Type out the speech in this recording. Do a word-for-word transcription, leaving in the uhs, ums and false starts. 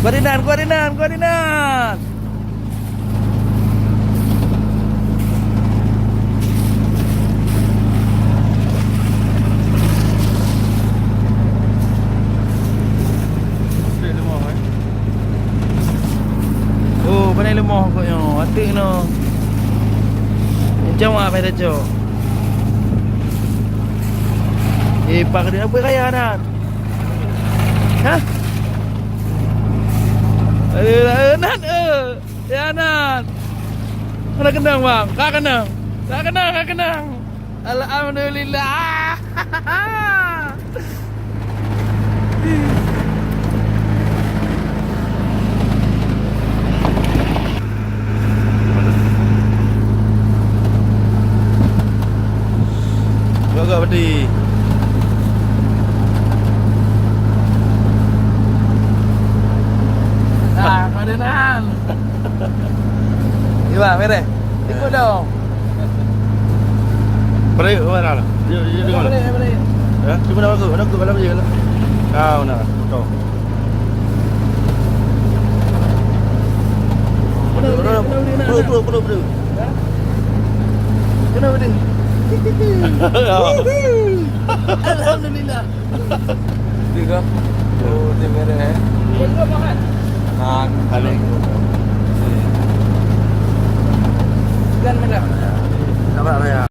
Kuat inan, kuat inan, kuat inan. Oh, pandai leumoh kot nyoe. Ateuk nyoe. Macam mana pai tacok? Eh, pak dia apa kaya, Nan? Hah? Eh, eh, Nan, eh. Ya, Nan. Mana kenang, Bang? Ka kenang. Ka kenang, ka kenang. Alhamdulillah. Gak-gak pedih. Ah, kau ada nan. Iwa, beres. Ikut dong. Balik ke mana? Dia, dia dengar. Balik, balik. Ya, cuba nak masuk, nak masuk dalam je lah. Kau nak potong. Perlu, perlu, perlu, perlu, perlu. Kenapa ni? Alhamdulillah. Tiga. Oh, tiga dah, eh. Nah, balik. Segan mana? Tak apa, ya.